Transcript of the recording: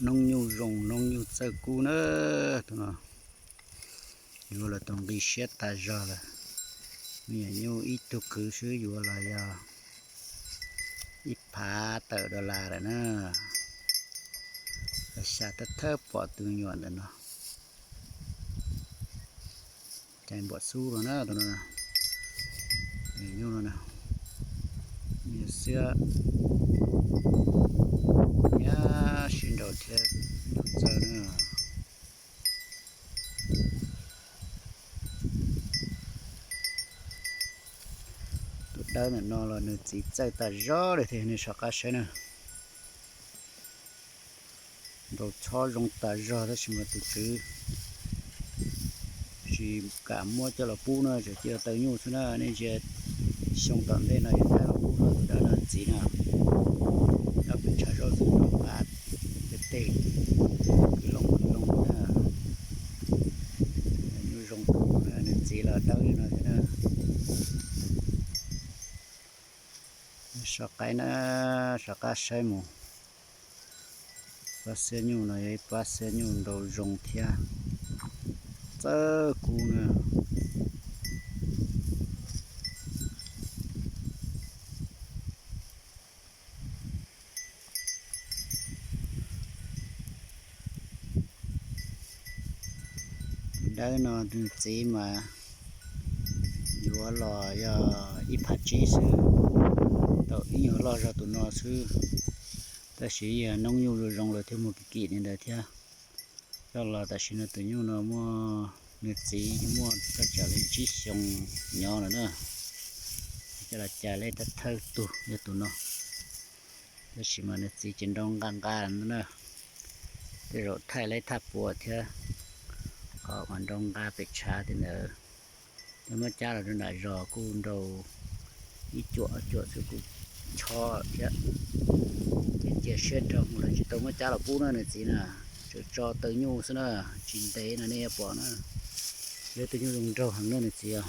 Noob nyuj zoo, noob nyuj txawj kub na. Tus no yuav los tus nqi siab tas zog lawm. Me nyuam nyuj ib tug kwv xwb yuav los yog ib phav tawm dollar lawm na. Xya thawj thawj pom tus me nyuam ntawm no. Cais npuam xub no na, tus no, nyuj no na, nyuj xiab, nyab sib nraus thiab txawj na. Tus dawb ntawm no los nws txiv txawj tas zog li thiab, nej soj qab saib na. Nraus txhob zoo tas zog tab sis mas tus tswv tsis kam muab coj los pub na, tseem cia taw nyuj xwb na. Nej ntsia xyoo tom ntej no yuav thaij los pub no, tus dawb no txiv no, nyob pem tshav zaub xwb, nraus qab tes tes, kwv loo kwv loo na. Nyuj zoo kub na, nws txiv los dawb li no thiab na. Soj qab na, soj qab saib mus. Pab xiab nyuj no yog ib pab xiab nyuj nraus zoo thiab txawj kub na. Dawb no nws txiv mas yuav los yog ib phav tsib xwb, tau ib nyuag loj zog tus no xwb. Tab sis yog noob nyuj zoo zoo lawm thiaj muag kim kim li ntawd thiab. Coj los tam sim no tus nyuj no muaj, nws txiv muaj thaj tsam li tsib xyoo nyob lawm na. Coj los cais lawm thawj thawj tug yog tus no. Tab sis mas nws txiv ces nraus nqa nqa na. Tej zaum thaij lawm thaj puas thiab, qhov mas nraus nqa pem tshav tej ntawd. Tej muab cab los rau nram zos kuj nraus ib cuam ob cuam xwb kuj chob thiab. Ces cia siab nrog mus lawm tsis tau muab cab los pub na nws txiv na. Tseem tso taw nyuj xwb na, tsis ntev no nej yuav pom na. Yog tus nyuj zoo nraug heev na nws txiv os.